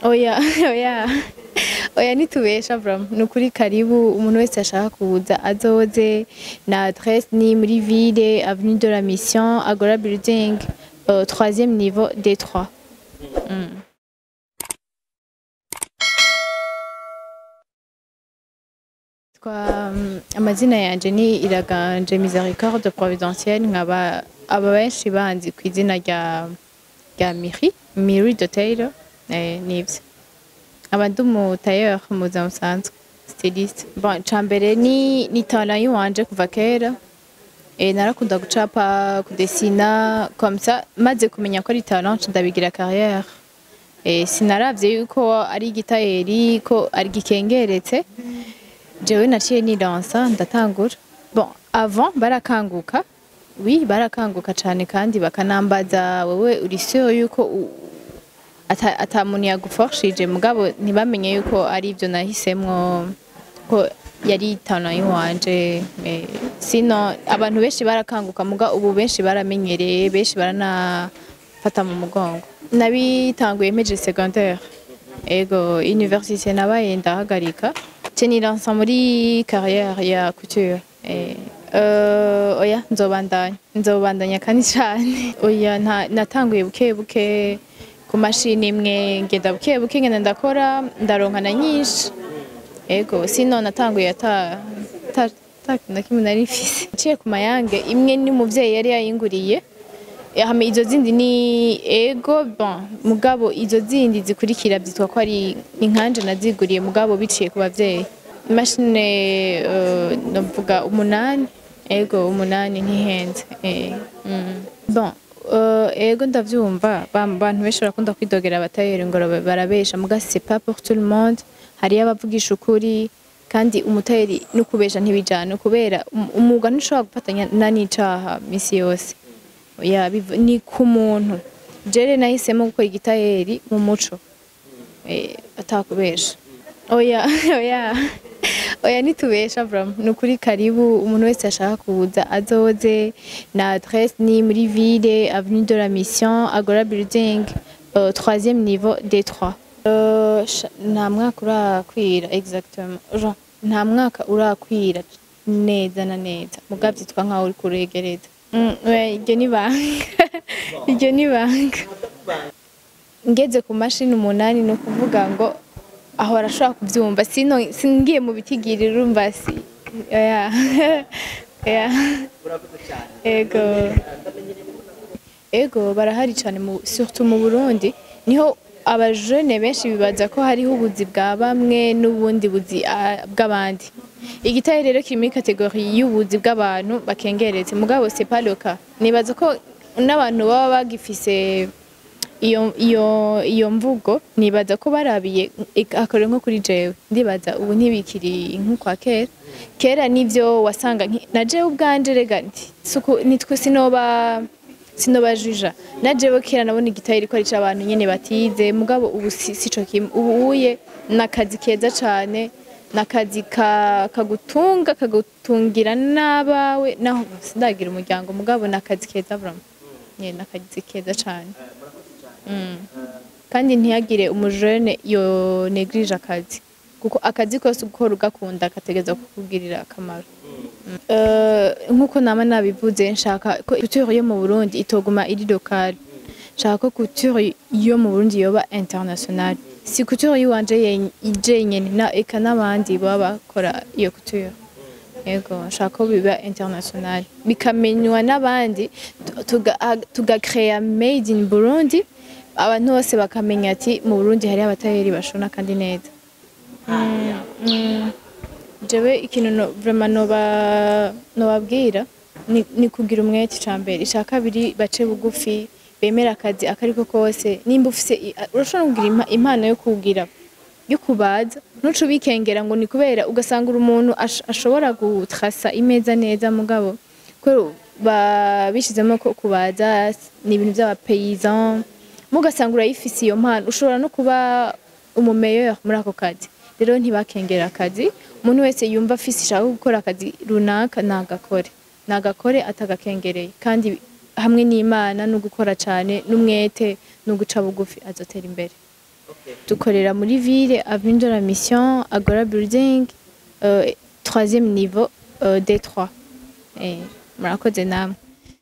Oya, oya, oya, nitubesha vraiment. Ni ukuri, karibu, umuntu wese ashaka kuza azoze. Na adresse ni muri ville, avenue de la Mission, Agora Building, troisième niveau, D3. Twa amazina yanje ni Iraganje Miséricorde Providentielle, nkaba aba benshi banzi ku izina rya Miri, Miri de Taylor. Nivyo, nkaba ndi umu tailleur mu buzima busanzwe, styliste. Bon, icambere ni talent yiwanje kuva kera. Narakunda gucapa, kudesina comme ça. Maze kumenya ko ari talent, nca ndabigira carrière. Sinaravye yuko ari igitayeri ko ari gikengeretse. Jewe naciye nilansa, ndatangura. Bon, avant barakanguka, oui, barakanguka cane, kandi bakanambaza: "Wewe uri sûr yuko ata muntu yaguforshije?" Mugabo ntibamenye yuko ari ivyo nahisemwo, ko yari talent yiwanje. Sino abantu benshi barakanguka, muga ubu benshi baramenyereye, benshi baranafata mu mugongo. Nabitanguye mpejeje secondaire. Ego, université nabaye ndahagarika, ce nilansa muri carrière ya couture. Oya, nzobandanya, nzobandanya kandi cane. Oya, natanguye buke buke ku mashini imwe, ngenda buke buke, ngenda ndakora, ndaronka na nyinshi. Ego, sino natanguye ata kintu na kimwe nari mfise. Nciye ku mayange, imwe ni umuvyeyi yari yayinguriye. Hama izo zindi ni ego, bon, mugabo izo zindi zikurikira byitwa ko ari inkanje naziguriye, mugabo biciye ku bavyeyi. Imashini novuga 8. Ego, 8, ntihenze. Bon, ego, ndavyumva, bantu benshi barakunda kwidogera abatayeri ngo barabesha, muga c'est pas pour tout le monde. Hariyo abavugisha ukuri, kandi umutayeri n'ukubesha ntibijana, kubera umwuga ntushobora gufatanya na n'icaha misi yose. Ya, ni ku muntu. Jere nahisemo gukora igitayeri mu muco, atakubesha. Oya, oya, oya, nitubesha vraiment. Ni ukuri, karibu, umuntu wese ashaka kuza azoze. Na adresse ni muri ville, avenue de la Mission, Agora Building, troisième niveau, D3. Nta mwaka urakwira exactement, genre nta mwaka urakwira neza na neza, mugabo vyitwa nkaho uri kuregereza. Oya, iryo ni banga, iryo ni banga. Ngeze ku mashini 8, ni ukuvuga ngo aho arashobora kubyumva. Sino singiye mu bitigiri, urumva si oya, oya. Ego, ego, barahari cyane, surtout mu Burundi niho abajene benshi bibaza ko hariho ubuzi bwa bamwe n'ubundi buzi bw'abandi. Igitaye rero kiri muri catégorie y'ubuzi bw'abantu bakengeretse, mugabo c'est pas le cas. Nibaza ko n'abantu baba bagifise iyo mvugo, nibaza ko barabiye akore nko kuri jewe. Ndibaza ubu ntibikiri nk'ukwa kera. Kera nivyo wasanga na jewe ubwanje rega nti suku nitwe sinoba juja. Na jewe kera nabona igitayeri ko ari abantu nyene batize, mugabo ubu sico kimwe. Ubu uye nakazi keza cane, nakazi kagutunga, kagutungira n'abawe, naho sindagira umuryango, mugabo nakazi keza vraiment. Nyene nakazi keza cane. Kandi ntiyagire umujene yo néglige akazi, kuko akazi kose ukora ugakunda kategeza kukugirira akamaro. Nkuko nama nabivuze, nshaka ko couture yo mu Burundi itoguma iri locale. Nshaka ko couture yo mu Burundi yoba international. Si couture yiwanje jenyene, na eka n'abandi baba bakora iyo couture. Yego, nshaka ko biba international, bikamenywa n'abandi, tugacrea made in Burundi, abantu bose bakamenya ati mu Burundi hari abatayeri bashona kandi neza. Jewe ikintu vraiment nobabwira ni kugira umwete, ica mbere. Ica kabiri, bace bugufi, bemera akazi akariko kose. Nimba ufise urashobora kugira impano yo kugira yo kubaza, ntuce ubikengera ngo ni kubera ugasanga uri umuntu ashobora gutrasa imeza neza, mugabo kubera bishizemo ko kubaza ni ibintu by'aba paysan, mugasanga urayifise iyo mpano, ushobora no kuba umu meilleur muri ako kazi. Rero ntibakengera akazi. Umuntu wese yumva afise ishaka gukora akazi runaka, nagakore, nagakore atagakengereye, kandi hamwe n'Imana no gukora cane n'umwete no guca bugufi, azotera imbere. Dukorera muri ville, avenue de la Mission, Agora Building, troisième niveau, D3. Murakoze namwe.